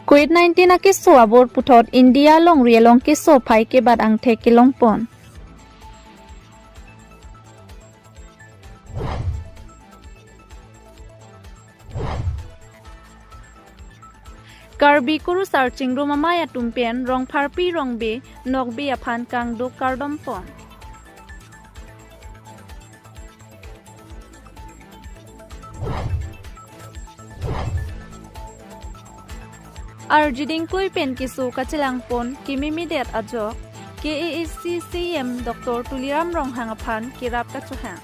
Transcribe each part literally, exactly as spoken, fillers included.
Covid nineteen akeso abor puthot India longri along keso aphai kebat angthek kelongpon. Karbi Kurusar Chingrum Amei atum pen Rongpharpi Rongbe Nokbe aphan kangduk kardom pon. Arjiding klui pen keso kachelangpon kememedet ajok K A A C C E M Doctor Tuliram Ronghang aphan kerap kachohang.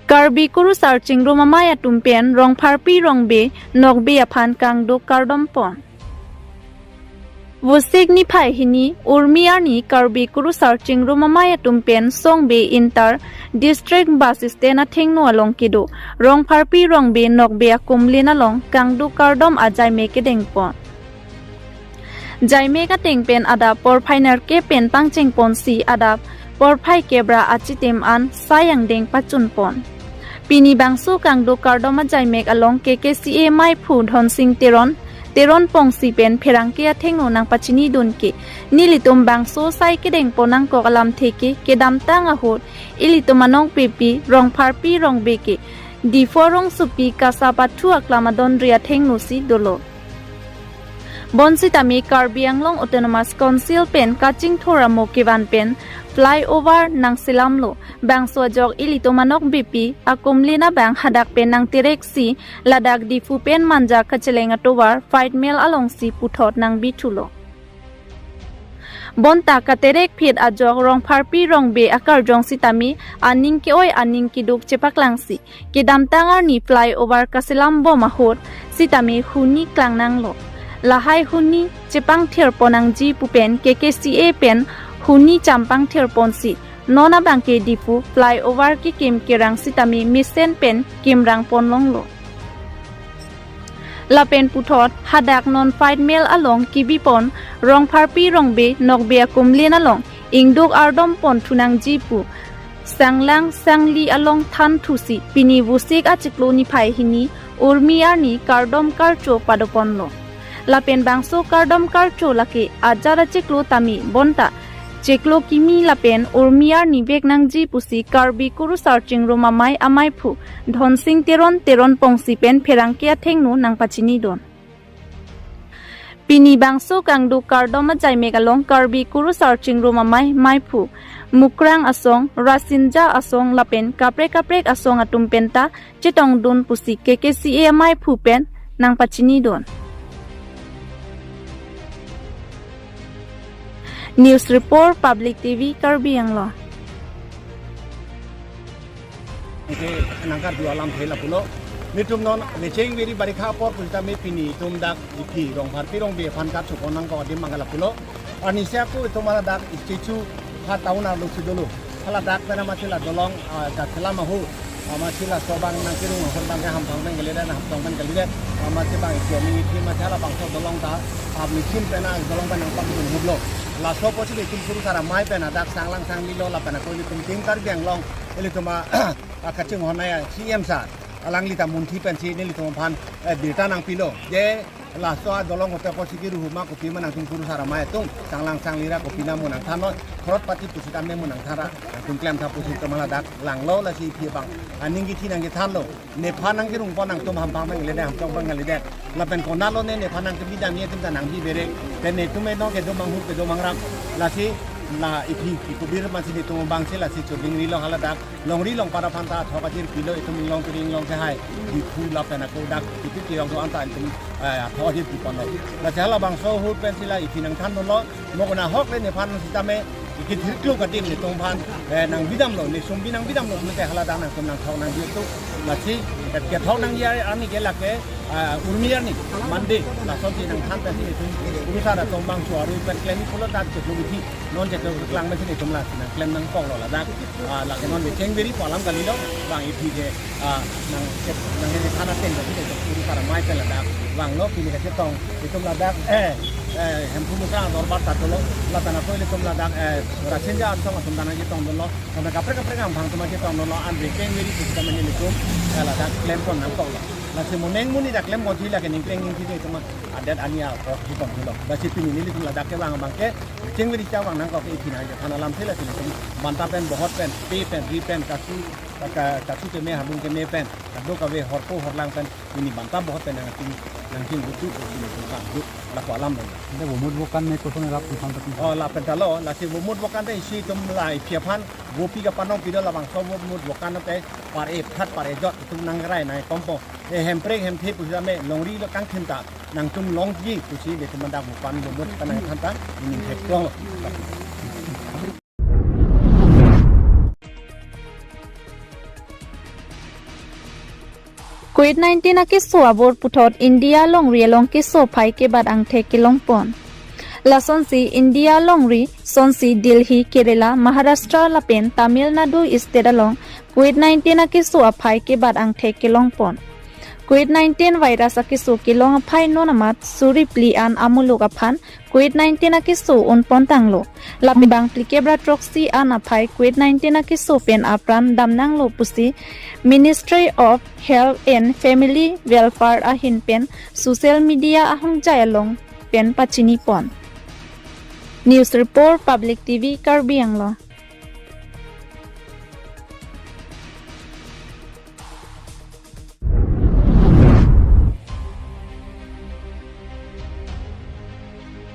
Karbi Kurusar Chingrum Amei atum pen Rongpharpi Rongbe Nokbe aphan kangduk kardom pon. Vosik niphai hini Urmi arni Karbi Kurusar Chingrum Amei atum pen Songbe Inter District Bus Stand athengno along kedo Rongpharpi Rongbe Nokbe akumlin along kangduk kardom ajaimek kedengpon. Jaimek ateng pen adap porphai nerkep pen pangchengponsi adap porphai kep ra achitim an sai angdeng pachunpon. Pini bangso kangduk kardom ajaimek along K K C A meiphu Dhonsing Teron, Teron Pongsi pen pherangke athengno nangpachinidun ke, nelitum bangso sai kedengpon nangkok alamthe ke kedamtang ahut ilitum anong pipi Rongpharpi Rongbe ke Diphu rongsopi kasa pathu aklam adonri athengno si dolo. Bonsitame Karbi Anglong Autonomous Council pen kachingthur amo kevan pen flyover nangselamlo. Bangso ajok ilitum anok bipi akumlin abang hadak pen nangtereksi ladak Diphu pen Manja kacheleng atovar Fight Mill alongsi puthot nangbithulo. Bonta katerek phit ajok Rongpharpi Rongbe akarjong sitame aning ke-oi aning keduk chepaklangsi kedamtang arni flyover kaselambom ahut sitame huni klangnanglo. Lahai huni chepangthirpon nangji pu pen K K C A pen huni champangthirponsi non abangke Diphu flyover kekim kerang sitame mesen pen kimrangpon longlo. Lapen puthot hadak non Fight Mill along kebipon Rongpharpi Rongbe Nokbe akumlin along ingduk ardompon thunangji pu sanglang sangli along thanthusi pini Vosik achiklo niphai hini Urmi arni kardom karcho padoponlo. Lapen bangso kardom karcho lake ajat achiklo tame bonta chiklo kimi lapen Urmi arni vek nangji pusi Karbi Kurusar Chingrum Amei ameiphu Dhonsing Teron, Teron Pongsi pen pherangke athengno nangpachinidun. Pini bangso kangduk kardom ajaimek along Karbi Kurusar Chingrum Amei meiphu Mukrang Asong, Rasinja Asong lapen kaprek kaprek asong atum penta chetongdun pusi K K C A ameiphu pen nangpachinidun. News Report, Public T V, Karbi Anglong. Ike nangkarju alamthe lapulo. Nelitum non necheng veri barikha apor pusitame pini itum dak iphi Rongpharpi Rongbe aphan karchopon nangkok adim abang lapulo. Arnisi ako itum hala dak ichechu ha town arlo si dolo. Hala dak pen amatsi la dolong, ah, dak kelam ahut, amatsi laso abang nangkerung ahut abangke Hamphang pen kalidet, Hamtong pen kalidet. Amatsi abang isi aning ithi amatsi hala bangso dolong ta, ah, machine pen, ah, dolong pen nangpakdun ahutlo. Laso apotsi ilitum Kurusar Amei pen adak sanglang sanglilo lapen ako ilitum Team Karbi Anglong, ilitum a, a kachinghon a C M sir, alangli ta munthi pensi nelitum aphan, eh, birta nangpilo. Je laso adolong hote apotsi kiru huma kopi ma nangtum Kurusar Amei atum, sanglang sangli ra kopi nang mo nangthannon, crorepati pusitame mo nangthan ra nangtum klemtha pusi itum hala dak langlo, lasi iphi abang aning kithi nangkethanlo. Nephan nangkerungpon nangtum Hamphang pen kalidet, Hamtong pen kalidet. Lapen konatlo ne nephan nangkebi damji atum ta nangbi berek. Te netum eno kedo manghur kedo mangram. Lasi la iphi ikubir amatsi netum abangsi lasi choding rilo hala dak. Longri longpat aphan ta athok ajir pilo, itum inglong kiri inglong kehai, Diphu lapen ako dak itum kiyong do anta itum, eh, athok ajir piponlo. Lasi hala bangso ahut pensi la iphi nangthandunlo, mo konat ahok le nephan sitame ikithirklu kadim netum aphan, eh, nangbidamlo, nesung bi nangbidamlo, mete hala dak nangtum nangthok nangji atum. Lasi, eh, kethok nangji arni ke lake, ah, Urmi arni, Monday, lasonsi nangthan pensi netum Kurusar atum bang chuaru pen klem pulo dak chiklo kithi, non chiklo klang pensi netum lasi nangklem nangkoklo ladak. Ah, lake non necheng veri pu alam kalilo, bang iphi ke, ah, nang, nang, nang thana ten, jadi itu Kurusar Amei pen ladak, bang lo, pini kachetong, itum ladak, eh, Eh, Hemphu Muka dorbar ta dolo, lapen ako ilitum ladak, eh, Rasinja Arsong atum ta nangchetongdunlo, lapen kaprek kaprek angbong atum nangchetongdunlo, an rikeng veri pusita mane ilitum, eh, ladak klempon nangkoklo. Lasi mo neng monit ta klem kothi lake ningkleng ningthi itum adet ani ako hitongdunlo. Lasi pini nelitum ladak kevang abangke, rikeng veri ta vang nangkok iphi nangchethan alamthe lasi ilitum banta pen, bohot pen, pe pen, ri pen, kasu, ka-, kasu keme, harbung keme pen, kadokave horpo horlang pen, pini banta bohot pen nangching, nangchingbutu, pini tungka, du, lako alam lo. Ante vomut vokan ne koson rap tungkang tapi. Oh, lapen ta lo, lasi vomut vokan te isi itum la iphi aphan, vopi kapanong pido labangso vomut vokan te par-e phat par-e jot itum nangrai nangkompo. Eh, hemprek hemthe pusita me longri lo kangthim ta nangtum longji pusi ilitum dak vokan vomut kanang than ta, ining theklong lo. Covid nineteen akeso abor puthot India longri along keso aphai kebat angthek kelongpon. Lasonsi India longri sonsi Delhi, Kerala, Maharashtra lapen Tamil Nadu state along Covid nineteen akeso aphai kebat angthek kelongpon. Covid nineteen virus akeso kelong aphai non amat suri phli an amuluk aphan Covid nineteen akeso unpon tanglo. Lapen bang phlikep ra throksi an aphai Covid nineteen akeso pen apran damnanglo pusi Ministry of Health and Family Welfare ahin pen social media ahongjai along pen pachinipon. News report, Public T V Karbi Anglong.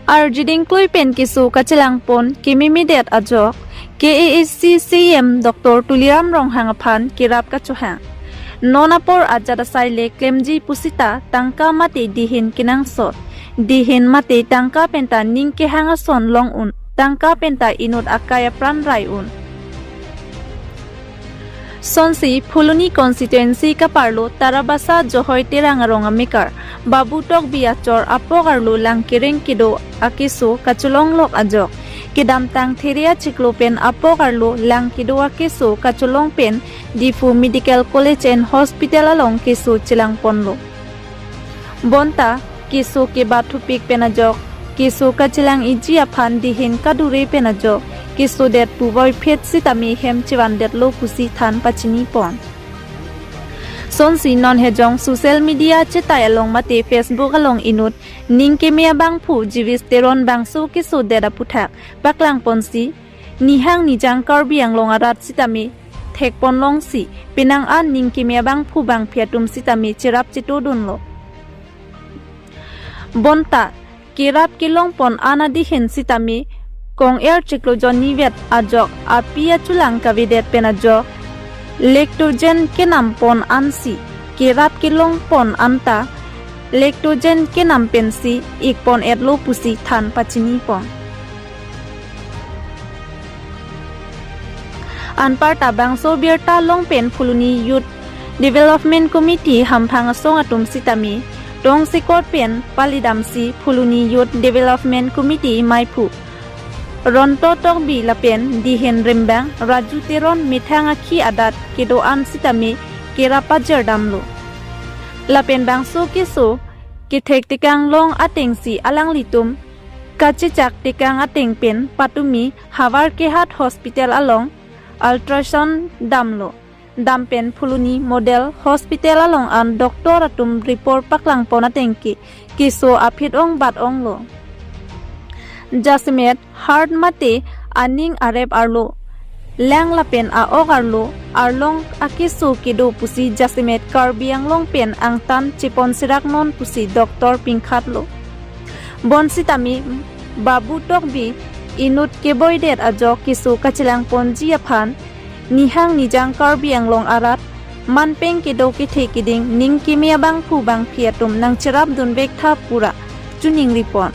Arjuding klui pen keso kachelangpon kememedet ajok K A A C C E M Doctor Tuliram Ronghang aphan kerap kachohang. Non apor ajat asai le klemji pusita tangka mate dihin kenangsot. Dihin mate tangka penta ning kehang ason long un, tangka penta inut akai apran rai un. Sonsi Phuloni constituency kaparlo Tarabasa Johoi Terang arong amekar Babu Tokbi achor apok arlo lang kereng kedo akeso kacholonglok ajok kedamtang There achiklo pen apok arlo lang kedo akeso kacholong pen Diphu Medical College and Hospital along keso chelangponlo. Bonta keso kebat thupik pen ajok, keso kachelang-iji aphan dihin kadure pen ajok kesodet puvoiphit sitame hem chevandetlo pusi than pachinipon. Sonsi non hejong social media chetai along mate Facebook along inut ning keme abangphu Jewish Teron bangso kesodet aphuthak paklangponsi, nihang nijang Karbi Anglong arat sitame thekponlongsi, penang an ning keme abangphu bangphi atum sitame cherap chetodunlo. Bonta kerap kelongpon an adihin sitame kong-er chiklo jonni vet ajok api achulang kavedet pen ajok lactogen kenampon ansi kerap kelongpon anta lactogen kenam pensi ikpon-etlo pusi than pachinipon. Anparta bangso birta long pen Phuloni Youth Development Committee hamphang asong atum sitame tongsekot pen palidamsi Phuloni Youth Development Committee maiphu Ronto Tokbi lapen dihin rimbang Raju Teron methang akhi adat kedo-an sitame kerap pajerdamlo. Lapen bangso keso kethek tekang long atengsi alanglitum kachechak tekang ateng pen patumi Howraghat Hospital along ultrasound damlo. Dam pen Phuloni Model Hospital along an doctor atum report paklangpon atengke keso aphit ong bat onglo. Jasemet heart mate aning arep arlo, lang lapen a-ok arlo arlong akeso kedo pusi jasemet Karbi Anglong pen angtan chepon serak non pusi doctor pingkhatlo. Bonsitame Babu Tokbi inut keboidet ajok keso kachelangponji aphan nihang nijang Karbi Anglong arat manpeng kedo kethe keding ning keme abangphu bangphi atum nangcherap dunvek tha pura chuningripon.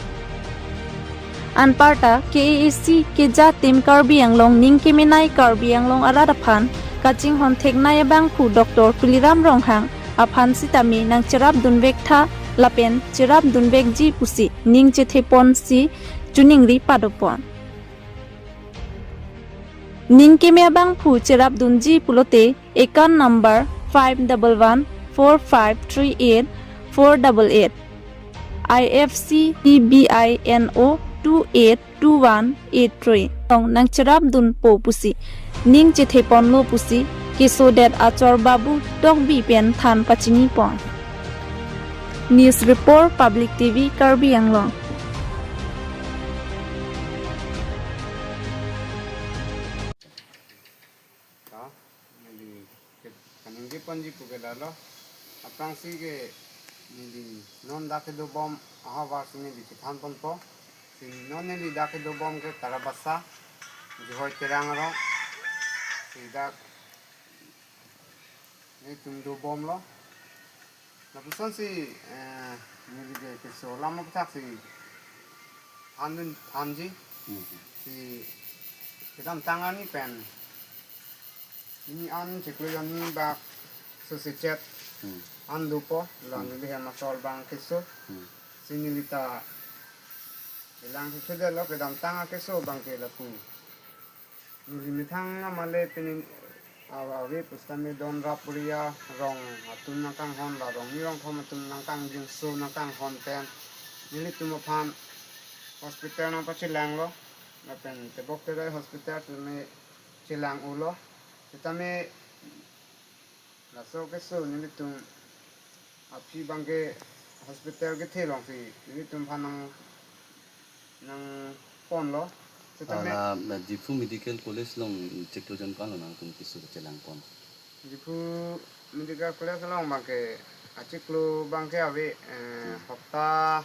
Anparta K A A C keja tim Karbi Anglong ning kemenei Karbi Anglong arat aphan kachinghon theknei abangphu Doctor Tuliram Ronghang aphan sitame nangcherap dunvek tha lapen cherap dunvekji pusi ning chetheponsi chuningri padopon. Ning keme abangphu cherap dunji pulote account number five double one four five three eight four double eight. I F C T B I N O two eight two one eight three along nangcherapdunpo pusi ning chetheponlo pusi kesodet achor Babu Tokbi pen than pachinipon. News Report, Public T V, Karbi Anglong. Ta, neli ke-, kaningjeponji pu ke lalo. Aphrangsi ke neli non dak kedobom ahavar si neli chethanponpo. Si non neli dak kedobom ke Tarabasa, Johoi Terang arong. Si dak nelitum dobomlo. Lapusonsi, eh, neli ke keso alam aputhaksi thandun thanji. Hmm. Si kedamtang arni pen, pini an chiklo jonni bak sose chet Hmm. an dopo, la Hmm. neli hem asor abang keso. Hmm. Si neli ta kelang thudetlo kedamtang akeso abang ke lapu. Neli methang amale pini awa ave pusitame don rap area rong atum nangkanghon, la rong ni rong thom atum nangkangjinso nangkanghon pen nelitum aphan hospital nangpachelanglo, lapen Tebok Terai hospital tumi chelang-ulo. Sitame laso keso nelitum aphi abang ke hospital kethe alongsi nelitum aphan nang, nangponlo. Sitame Ala, na Diphu Medical College along chiklo jon ko-an lo nangtum keso chelangpon? Diphu Medical College along abang ke achiklo abang ke ave, eh, Hmm. hopta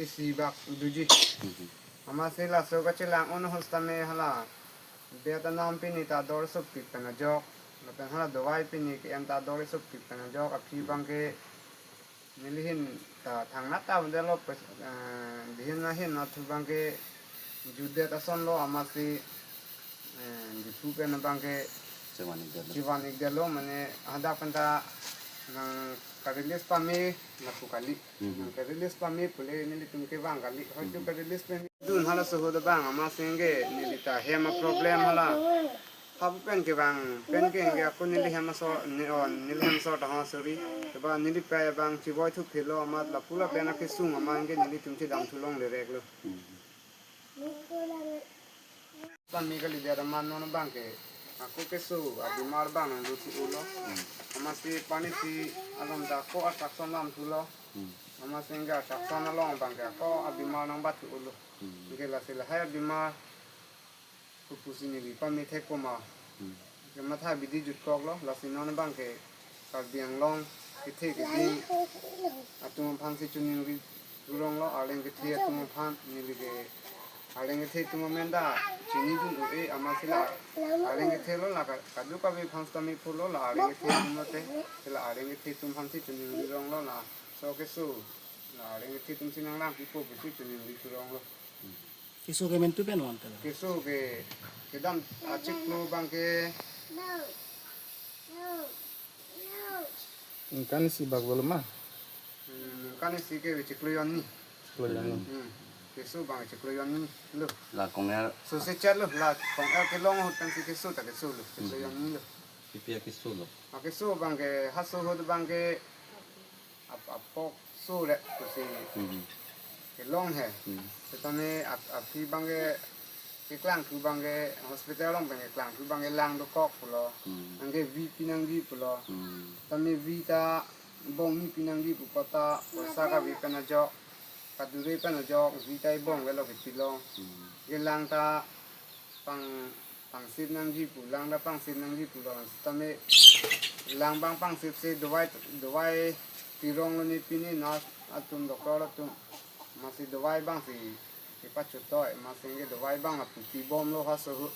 isi bak doji. Hmm. Amatsi laso kachelang-un ahut tame hala bed anam pini ta dor sopik pen ajok, lapen hala dawai pini ke-en ta dor sopik pen ajok, aphi abang ke neli ahin ta thangnat ta avelo pes-, eh, dihin ahin athu abang ke jutdet asonlo, amatsi, eh, Diphu pen abang ke Chevan-ikdetlo. Chevan-ikdetlo, mane hadak pen ta nangka-release pame lapu kali. Mhm. Nangka-release pame pule nelitum kevang kali. Hoitu Mhm. ka-release pen dun halaso ahut abang amatsi ke neli ta hem a-problem hala. Hapu pen kevang pen ke ke ako neli hem asor, ne-, o, neli hem asor ta ho sori. Keba neli pei abang chevoi thuphelo amat lapu lapen akesung amat ke nelitum chedam thulongle reklo. Mhm. Pame kalidet amat non abang ke ako keso abimar abang nangdothu-ulo. Hmm. Amatsi panisi along ta ako attraction lamthulo. Hmm. Amatsi ke attraction along abang ke ako abimar nangbathu-ulo. Hmm. Ke lasi lahai abimar kopusi neli pame thekpo ma. Hmm. Kematha abidi jutkoklo, lasi non abang ke Karbi Anglong kethe keding atum aphansi choningri turonglo, arleng kethe atum aphan neli ke arleng kethe atum amen ta chinidun do-e amatsi la arleng kethelo la ka-, kadokave aphan sitame pulo la arleng kethe atum lote, la arleng kethe atum aphansi choningri ronglo laso keso, la arleng kethe atumsi nanglangpipo pusi choningri turonglo. Keso ke mentu pen wan telo. Keso ke kedam achiklo abang ke ningkan isi bak dolo ma? Hmm, ningkan isi ke chiklo jonni. Chiklo jonni. Hmm. Keso abang chiklo jonni lo. La kong-er. Sose chet lo, la kong-er kelong ahut pensi keso ta keso lo, chiklo Hmm. jonni lo. Pi pi akeso lo? Akeso abang ke halaso ahut abang ke ap-, apok so re pusi Hmm. kelong he. Hmm. Sitame ap-, aphi abang ke keklangthu abang ke hospital along pen keklangthu abang ke lang dokok pulo. Hmm. Anke vi pinangji pulo. Hmm. Tame vi ta bong ni pinangji pu kota poisa kave pen ajok, kadure pen ajok, vi ta ibong avelo kepilo. Hmm. Ke lang ta pang, pangsit nangji pu, lang ta pangsit nangji pulo, tame lang abang pangsitsi dawai, dawai pironglo ne pini nurse atum, doctor atum. Amatsi dawai abangsi kepachotoi, amatsi ke dawai abang lapu pibomlo halaso ahut.